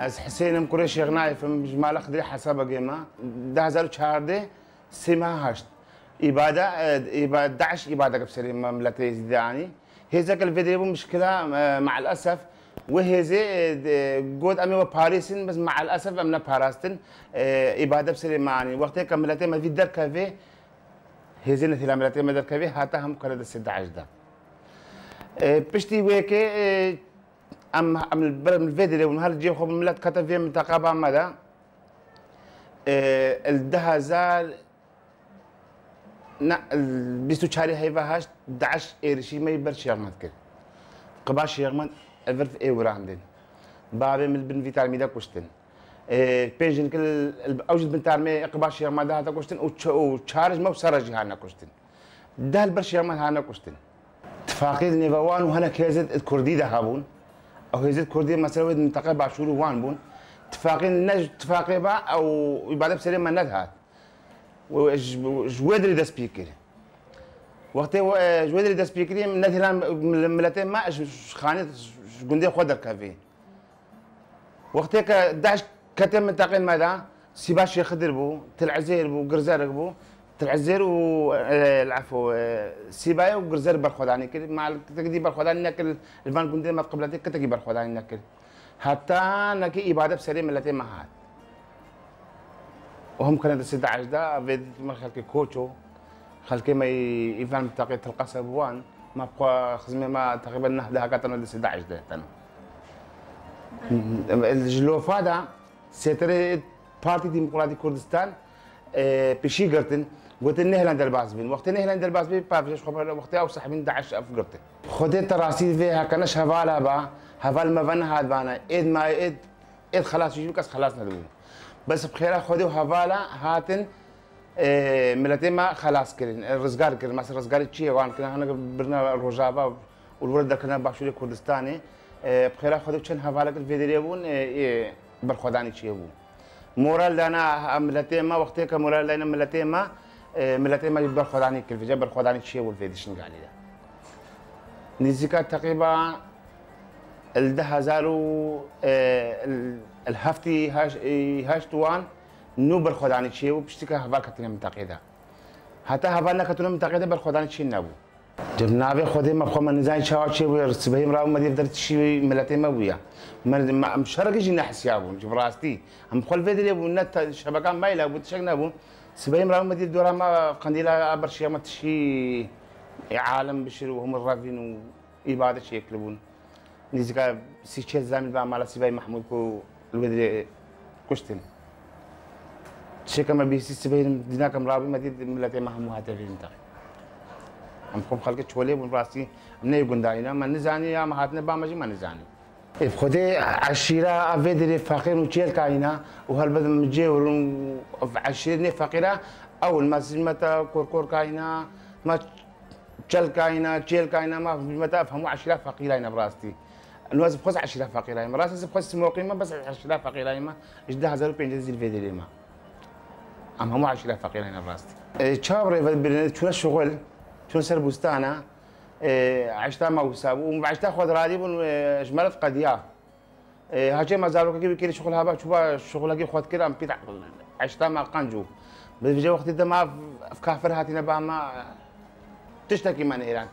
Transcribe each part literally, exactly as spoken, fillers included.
Ez Hisênim, kurê Şêx Naîf im, ji mala Xidirê Hesabegê me. Du hezar û çardeh, sê meha haşt. Îbade, e, îba-, DAIŞ îbadeke bi serê me, miletê Êzîdî anî. Hêzeke li vê derê bû mişkila, e, me'el esef. Wê hêzê, e, de, got, "Em ê we parêsin", bes me'el esef em neparastin. E, îbade bi serê me anî. Wextê ke miletê me vî derkevê, hêzê nehêla miletê me derkevê, hata hemû kene destê DAIŞ de. E, piştî wê ke, e, em, em li ber, em li vê derê bûn, her cihê xwe bi milet kete vê minteqa ba me de. E, li du hezar, ne, li bîst û çarê heyva heşt, DAIŞ êrişî me yî ber Şêxmed kir. Qiba Şêxmed, ev vir ê wirandin. Bavê min li bin vî tarmî de kuştin. Ê, pênc jinekî li, li, ew jî li bin tarmê qiba Şêxmedê hate kuştin û çi-, û çar ji me û ser re jî hane kuştin. Deh li ber Şêxmed hane kuştin. Tifaqê di nêva wan û hinek hêzê di Kurdî de hebûn. Ew hêzê di Kurdî mesela wê di minteqê başûrî wan bûn. Tifaqê ne ji tifaqê ba ew îbade bi serê me nedihat. Û ji, ji wê derê dest pê kir. Wextê we, ji wê derê dest pê kirî, nehêlan mil-, miletê me ji, ji xanê, ji gundê xwe derkevê. Wextê ke DAIŞ kete minteqên me de, Sîba Şêx Xidir bû, Til Ezêr bû, Girzerik bû, Til Ezêr û, e, lefo, e, Sîbaye û Girzerik berxwedanî kir. Ma li ketekî dî berxwedanî nekir, li van gundê me di qibletê ketekî berxwedanî nekir. Heta nekê îbade bi serê miletê me hat. Û him kene destê DAIŞ de, vê me xelkê koç o. Xelkê me î-, îvan bi taqê tilqese bi wan. Me bi xwe xizmê me teqrîben neh deha katine destê DAIŞ de tene. Ji lofa de Sêterê Partî Demokratî Kurdistan, e, pêşî girtin, gotin nehêlan derbas bin. Wextê nehêlan derbas bin, pavêj xwe wextê ew sahibîn DAIŞ ev girtin. Xwedê te rastî vê heke ne ji hevala ba, heval me ve nehat vana, êd ma êd, êd xelas jî kes xelas nedibû. Bes bi xêra Xwedê û hevala hatin, e, miletê me xelas kirin, e, rizgar kirin. Mesela rizgarê çiyê wan kirin, hinek birine Rojava û li wir derkirine Başûrê Kurdistanê. E, bi xêra Xwedê çend hevalek li vê derê bûn, e, e, berxwedanî çiyê bû. Moral dana miletê me, wextê ke moral dayne miletê me, e, miletê me jî berxwedanî kir, vêca berxwedanî çiyê bû vê di Şingalî de. Nîzîka teqrîba li du hezar û, e, li heftî heşt, e, heşt wan nû berxwedanî çiyê bû, piştî ke heval ketine minteqê de. Heta heval neketine minteqê de berxwedanî çiyê nebû. Di navê Xwedê me bi xwe me nizanî çawa çê bûye, sibehî em rabû me dî ev der tişî miletê me bûye. Me, me, em şerekî jî nehisiya bûn, ji bi rastî. Em bi xwe li vê derê bûn, ne te-, şebeka mayla bû, tiştek nebû. Sibehî em rabû me dî dora me qendîla a berşiya me tişî, ê alem bişir û hemû revîn û îbade çêkiribûn. Nîzîka sî çêl zemîn ve mala Sîbay Mehmûd ku li wê dirê kuştin. Çêka me bîstî sibehî dîna ke em rabû me dît miletê me hemû hate vê mintaqê. Em xwe bi xelkê çolê bûn rastî, em neyê gundanî ne, me nizanî ya me hatine ba me jî me nizanî. Ê bi Xwedê eşîra a vê dirê feqîr û çêlkayî ne û helbet min cê û eşîrê nê feqîra ew in, me zî me te korkorkayî ne, me Çelkayna, çêlkayna, ma me te ev hemû eşîra feqîrayne bi rastî. Eno ez bi xwe zî eşîra feqîrayme. Rast ez bi xwe simoqî me, bes ez eşîra feqîrayme. Ji du hezar û pêncî zî li vê derê me. Em hemû eşîra feqîrayne bi rastî. E, çawa bi rêve birin, çûne şixul, çûne ser bûstana, e, eşta me wisa bû. Û eşta xwe diradî bûn, e, ji me re diqediya. E, haçê me zarokekî wî kirî şixul haba çûba şixulekî xwe dikir, em pî de eşta me qenc û. Bi vîje wextî de me ev, ev kafir hatîne ba me tiştekî me nehêlan.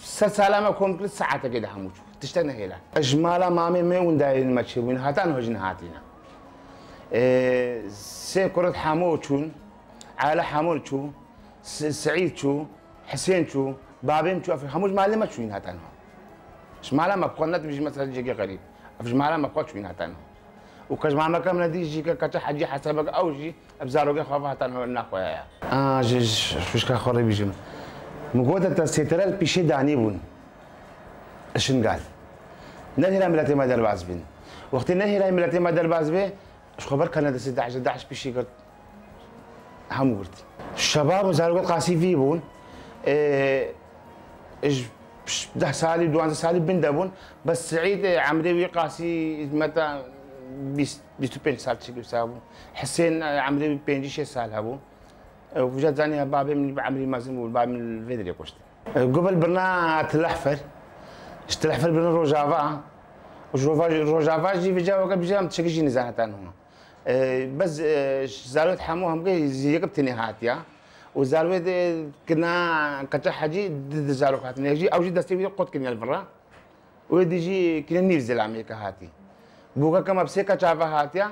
Sed sala me kom kir, saetekê de hemû çû. Tiştek nehêlan. Ez ji mala mamê me û dayên me çêbûn, heta niha jî nehatîne. E, sê kuret hemû çûn, aile hemû çû. Si-, Seîd çû, Hisên çû, babêm çû, ev hemû ji malê me çûyîn heta niha. Ji mala me bi xwe ne dibêjî mesela cihekî xerîb. Ev ji mala me bi xwe çûyîn heta niha. Û ke ji mameke min dî jî ke keça hecî hesabek ew jî ev zarokê xwe heta niha naxwe ya. A, ji, ji, ji xwişka xwe re bêjim. Min gote te sêtere li pîşê danî bûn. Şingal. Nehêla miletê me derbas bin. Wextê nehêla miletê me derbas bê, Ji xwe ber kene destê DAIŞ, DAIŞ pişî girt. Hemû girt. Şebab û zarokê qasî vî bûn. Ê, ji deh salî, duwazdeh salî bin de bûn. Bes Seîd, ê, emrê wî qasî me te bîst, bîst û pênc sal çi wisa bû. Hisên, ê, emrê wî pêncî şêst sal hebû. Û vêca zanî babê min bi emrî mezin bû, babê min li vê dirê kuştin. Gubil birna Tilehfer. Ji Tilehfer birna Rojava. Ji rova-, Rojava jî vêca weke bijî em tiştekî jî nizan heta niha. E, bes, e, zarokê hemû hemû zî yek bi tenê hatiya. Û zarokê de kirina keça hecî di, di zarok hatine. Yek jî, ew jî destê wî de qot kirine li vir re. Û êdî jî kirine nîv zilamê ke hatî. Bûke kema bi sê keça ve hatiya,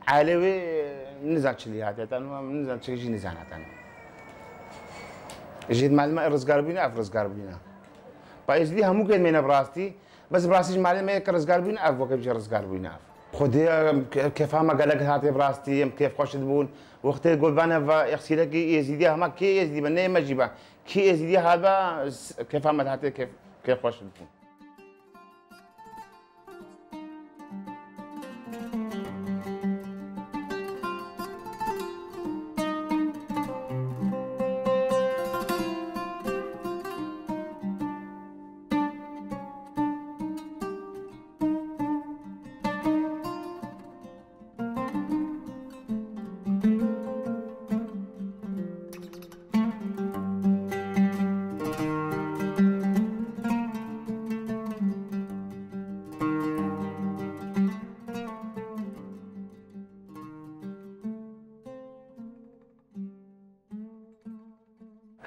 ailê wê, e, nizan çi lê hatiye, heta niha nizan çi jî nizan heta niha. Jê malime rizgar bûyîne, ev rizgar bûyîne. Pa êzîdî hemû kê dimêne bi rastî, bes bi rastî ji malê me yê ke rizgar bûyîne, ev weke jî rizgar bûyîne ev. Xwedê, em ke-, kefa me gelek hatiye bi rastî, em kêfxweş dibûn. Wextê got bane va exsîrekî êzîdî hema kê êzîdî be, ne me jî be. Kî êzîdî hat be, s-, kefa me hatiye kêf-, kêfxweş dibûn.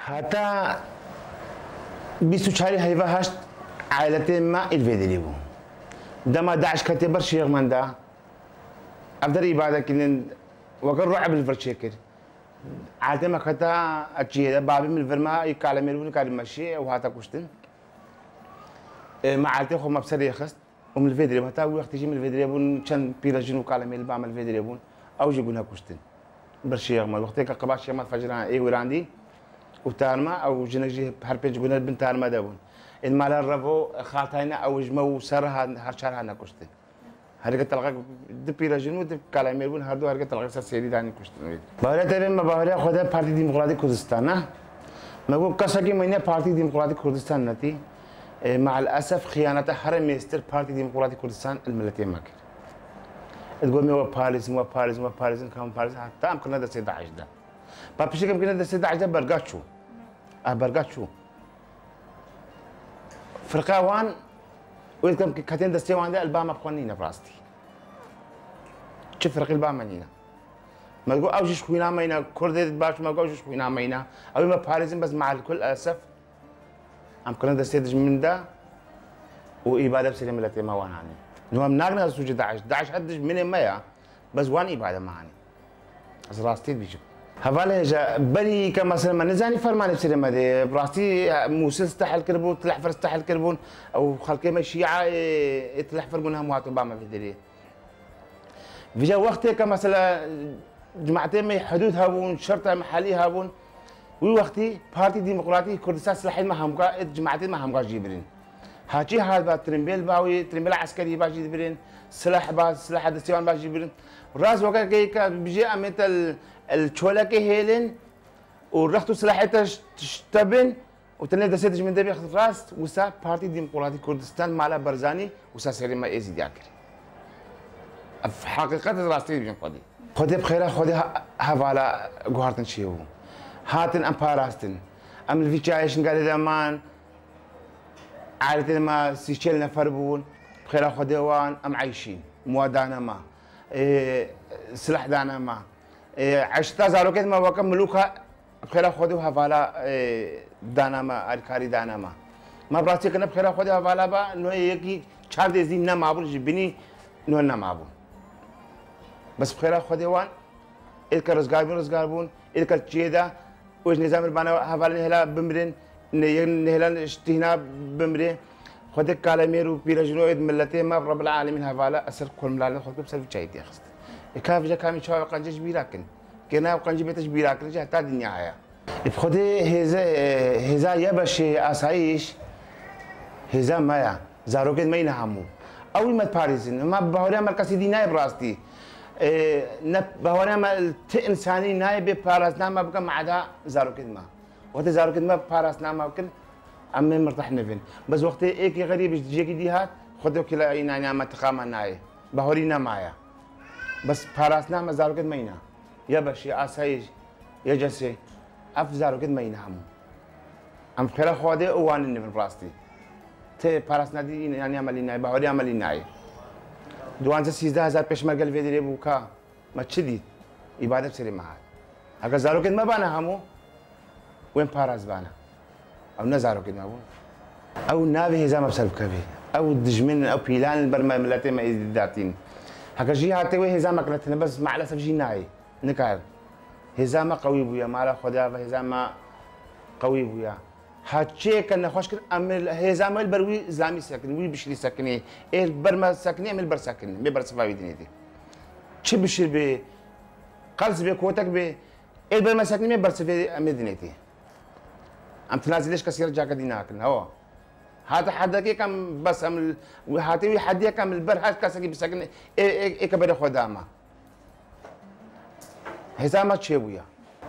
Heta bîst û çarê heyva heşt ailetê me ê li vê derê bû. Dema DAIŞ ketiye ber Şêxmenda, ev der îbade kirin, weke rueb li vir çêkir. Ailetê me kete çiyê de, babê min li vir me, ê kalemêr bû, nikarî meşê, ew hate kuştin. E, me ailetê xwe me bi serê xist. Û min li vê derê bûn. Heta wî wextî jî min li vê derê bûn, çend pîrejin û kalemêr li ba min li vê derê bûn. Ew jî bûne kuştin. Ber Şêxmend. Wextê ke qeba Şêxmend fecirane ê wirandî û tarma, ew jinik jî her pênc gune bin tarma de bûn. Ên mala revo xaltayne ew ji me û ser hat, her çar hane kuştin. Herike telqek du pîrejin û du kalemêr bûn, her du herike telqek ser sêrî danî kuştin wê. Bahriya te bê me, bahriya xwe de Partî Demokratîk Kurdistan e. Me got kesekî meyne Partî Demokratîk Kurdistan netî. E, me'el esef xiyaneta here mêztir Partî Demokratîk Kurdistan li miletê me kir. Digot me we parêzin, we parêzin, we parêzin, kam parêzin, heta em kirine destê DAIŞ de. Pa piştî em kirine destê DAIŞ de berga çû. A berga çû. Firqa wan, wê dikim ki ketên destê wan de li ba me bi xwe nîne bi rastî. Çi firqî li ba me nîne. Me digot, ew jî ji xwîna me yîne, Kurdê baş me got, ew jî ji xwîna me yîne. Ew ê me parêzin, bes me'el kul esef. Em kirine destê dijmin de û îbade bi serê miletê me wan anî. Niha em nagine sûcê DAIŞ. DAIŞ her dijminê me ya, bes wan îbade me anî. Ez rastî dibêjim. Hevalê hêja, berî ke mesela me nizanî fermanê bi serê me de. Bi rastî, Mûsil stehil kiribû, Tilehfir stehil kiribûn. Ew xelkê me şîa ê, ê Tilehfir bûn, hemû hatin ba me vê derê. Vêca wextê ke mesela cimatê me hidûd hebûn, şerta me helî hebûn, wî wextî Partî Demokratîk Kurdistan silahê me hemga, ê cimatê me hemga jî birîn. Haçî hat ba tirimbêl ba wî, tirimbêla eskerî ba jî dibirîn, silah ba, silaha destê wan ba jî birîn. Rast weke ke, ke bijê em ê te li, li çolekê hêlin û rext û silahê te ji, ji te bin, û tenê destê dijmin de bê rast, wisa Partî Demokratîk Kurdistan mala Barzanî wisa serê me Êzîdiya kir. Ev heqîqet e, rastî dibêjim xwedî. Xwedê bi xêra xwedê ha-, hevala guhartin çêbû. Hatin em parastin. Em li vî çayê Şingalê de man, aîletê me sî çel nefer bûn. Bi xêra xwedê wan em eyşîn. Muwa dane me. Ê, silah dane me. Ê, eşta zarokên me weke milûka bi xêra Xwedê û hevala, ê, dana me, alîkarî dana me. Me bi rastî kine bi xêra Xwedê hevala ba, no yekî çar dêzî nemabûn ji binî, no nemabûn. Bes bi xêra Xwedê wan, êlke rizgar bûn, rizgar bûn, êlke çiyê de, û ji nêzamir bana hevalên hela bimirin, ne-, nêhêlan ji tîhna bimrê. Xwedê kalemêr û pîrejinoyê di miletê me bi Rebbil Alemîn hevala ser kulmilalên xwe bi ser vî çayî tê xist. Ê ka vêca kamî çawa qencê ji bîra kin. Kê nayê qencî bête ji bîra kirin jî heta dinya heye. Ê bi Xwedê hêze, hêza yebeşê asayîş hêza me ya. Zarokên me yîne hemû. Ew wî me diparêzin. Me bi bahoriya me kesî dî nayê bi rastî. Ê, ne bahoriya me ti însanî nayê bê parastina me bike me eda zarokên me. Wextê zarokên me parastina me bikin, em ê mirteh nivin. Bes wextê êkî xerîb ji cihekî dî hat, Xwedê kila înaniya me tiqa me nayê. Bahorî nemaye. Bes parastina me zarokên me yîne. Ya beşê, asayîş, ya cesê. Ev zarokên me yîne hemû. Em bi xêra Xwedê û wan nivin rastî. Tê parastina dî înaniya me lî nayê, bahoriya me lî nayê. Duwanze sîzdeh hezar pêşmerge li vê derê bû ka me çi dît? Îbade bi serê me hat. Heke zarokên me bane hemû, wên paraz bane. Ew ne zarokên me bûn. Ew navê hêza me bi ser bikevî. Ew dijmin, ew pîlan li ber me, miletê me êdî datîn. Heke jî hatê wê hêza me kirine tine, bes maalesef jî nayê. Nikar. Hêza me qewî bûye, mala Xwedê ve hêza me qewî bûye. Haçiyeke nexweş kir, em li hêza me li ber wî zilamî sekin, wî bişirî sekinê. Ê li ber me sekinê, em ê li ber sekin, bê bersiva wî dinê dî. Çi bişir bê, qels bê, kotek bê, ê li ber me sekinê, em ê bersivê em ê dinê dî. Em tinazî lêş kesî re cake dî nakin, hewa. Hate hedekê ke em bes em li, hatê wî hediyek em li ber her kesekî bisekin, ê, ê, ê ke berê xwe dama. Hêza me çêbûye.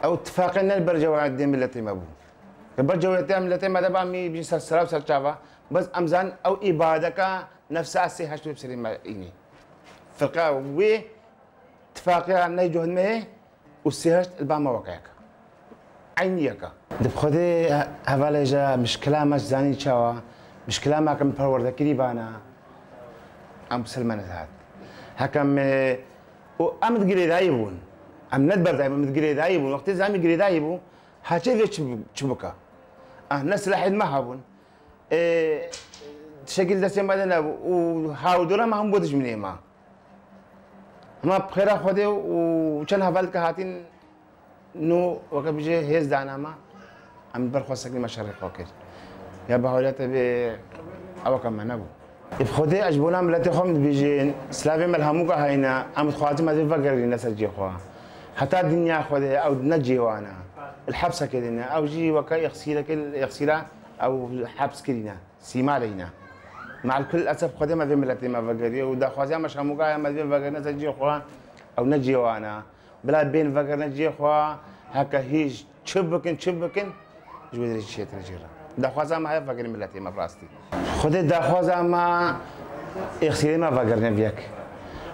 Ew tifaqê ne li ber cewayetê miletê me bû. Li ber cewayetê miletê me de ba mî bîn ser sera û ser çava. Bes em zan ew îbadeka nefsa sê heşt wê bi serê me înê. Firqa wê tifaqiya ney cohd me ye û sê heşt li ba me weke yek. Eynî yek e. Di xwedê hevalê je mişkila me zanî çawa, mişkila me ke min perwerdekirî bana, em ser me nehat. Heke em, e, û em di girêdayî bûn. Em ne di berdayî bûn, em di girêdayî bûn. Wextê zanî girêdayî bû, haçê vê çi, çi bike? Ah, ne silahên me hebûn. E, şekil destê me de nebû. Û hawdora me hemû bû dijminê me. Hema bi xêra Xwedê û çend heval dike hatîn, nû weke bijê hêz dana me, em li ber xwe sekinî me şerê xwe kir. Ya bi hawliya te bê eweke me nebû. Ê bi Xwedê ez ji bona miletê xwe min dibêjin, silavê me li hemûka heyne, em dixwazin me vê vegerîne ser cihê xwe. Heta dinya Xwedê ew ne cihê wan e. Li hepsekê de ne. Ew jî weke êxsîrekê, êxsîra ew heps kirîne. Sîma leyna. Me'el kul esef Xwedê me vê miletê me vegeriye û daxwaziya me ji hemûka heye me divê vegerine ser cihê xwe, ew ne cihê wan e. Bila bên vegerine cihê xwe, heke hîj çi bikin, çi bikin, ji wê derê jî çêtir jî re. Daxwaza me heye vegerin miletê me bi rastî. Xwedê daxwaza me êxsîrê me vegerine viyek.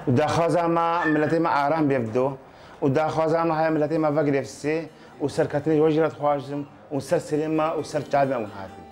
Û daxwaza me miletê me aram bê vido. Û daxwaza me heye miletê me vegirê sê û serketinê ji we jî re dixwazim û ser serê me û ser çavê me hûn hatin.